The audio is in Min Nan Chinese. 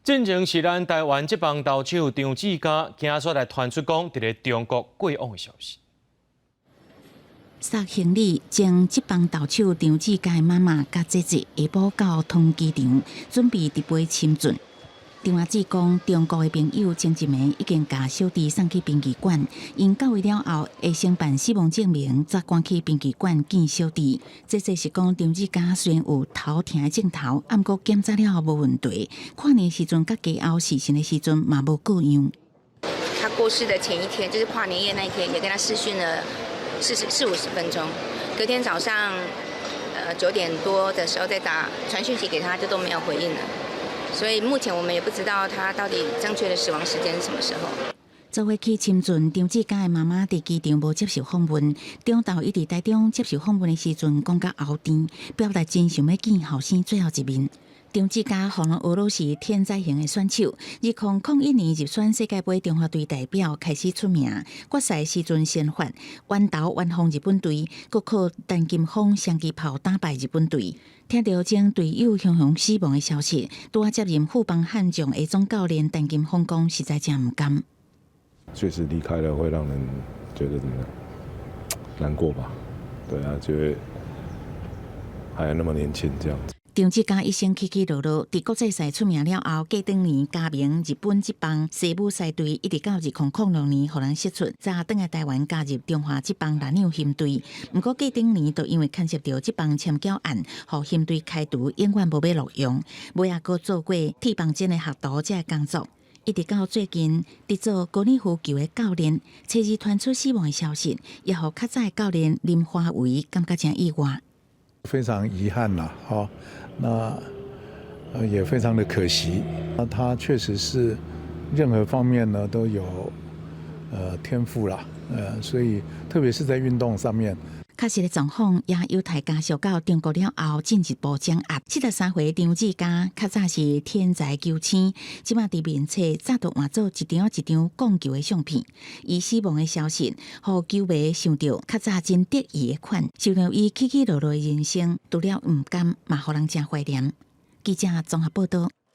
進前是咱台灣職棒投手張誌家，今仔來傳出講佇咧中國過往的消息。索行李前職棒投手張誌家的媽媽佮姐姐下晡到桃園機場，準備直飛深圳。張阿姊講，中國的朋友前一暝已經共小弟送去殯儀館，𪜶到位了後會先辦死亡證明，才趕去殯儀館見小弟。姐姐是講，張誌家雖然有頭疼的症頭，毋過檢查了後無問題。跨年時陣佮家後視訊的時陣嘛無過樣。他過世的前一天，就是跨年夜那一天，也跟他視訊了四五十分鐘。隔天早上，9點多的時候再打傳訊息給他，就都沒有回應了。所以目前我們也不知道他到底正確的死亡時間是什麼時候。做伙去深圳，張誌家的媽媽佇機場無接受訪問。中晝伊佇台中接受訪問的時陣，講甲喉甜，表達真想欲見後生最後一面。張誌家予人學攏是天才型的選手，2001年入選世界盃中華隊代表開始出名。決賽時陣先發，完投完封日本隊，閣靠陳金鋒雙支炮打敗日本隊。聽著前隊友雄雄死亡的消息，拄仔接任富邦悍將的總教練陳金鋒講，實在真毋甘。確實離開了會讓人覺得怎麼樣？難過吧？對啊，覺得還那麼年輕這樣子。張誌家一生起起落落，佇國際賽出名了後，隔當年加盟日本職棒西武獅隊，一直到2006年予人釋出，才轉來台灣加入中華職棒藍鳥鷹隊。毋過隔當年就因為牽涉著職棒簽繳案，予鷹隊開除，永遠無欲錄用。尾仔閣做過鐵棒間的學徒這个工作，一直到最近佇做高爾夫球的教練，初二傳出死亡的消息，也予較早的教練林華維感覺誠意外。非常遺憾啦，吼，那也非常的可惜。那他確實是任何方面呢都有天賦啦，所以特別是在運動上面。確實的狀況也有待家屬到中國了後進一步掌握。73歲張誌家較早是天才球星，這馬佇面冊早就換做一張一張講球的相片。伊死亡的消息，予球迷想著較早真得意的款，想著伊起起落落的人生，除了毋甘，嘛予人誠懷念。記者綜合報道。